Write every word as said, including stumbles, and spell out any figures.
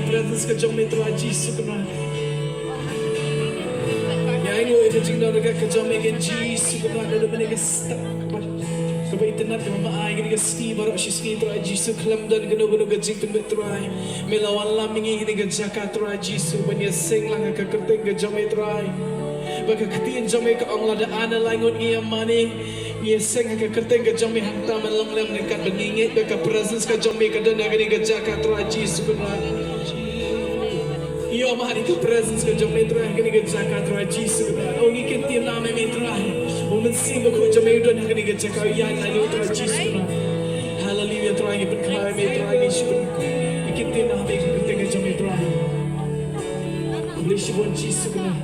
Presence ka jong me Trai Jisu Kynrad. Ïa ngi ïa ka jingdon ka jong me Jisu Kynrad, da mynne ka step kaba itynnad kaba ma ai kane ka sngi baroh shi sngi Trai Jisu, khlem don kano kano ka jingpynbeit Trai, me la wanlam ïa ngi kane ka jaka Trai Jisu ban ïaseng lang ha ka kyrteng ka jong me Trai. Ba ka ktien jong me ka ong lada ar ne lai ngut ngi ïa mane, ngi ïaseng ha ka kyrteng ka jong me hangta men long lem ne kat ba ngi ngeit ba ka presence ka jong me ka don ha kane ka jaka Trai Jisu Kynrad. Ïoh ma ha ka presence ka jong me Trai ha kane ka jaka Trai Jisu Kynrad. O ngi kyntien na me me Trai. O Mynsiem Bakhuid jong me u don ha kane ka jaka, u ïaid na ngi Trai Jisu Kynrad. Haleluya Trai, ngi pynkhuid me Trai, ngi shu pyn, ngi kyntien na me ha ka kyrteng ka jong me Trai. Khublei shibun Jisu Kynrad.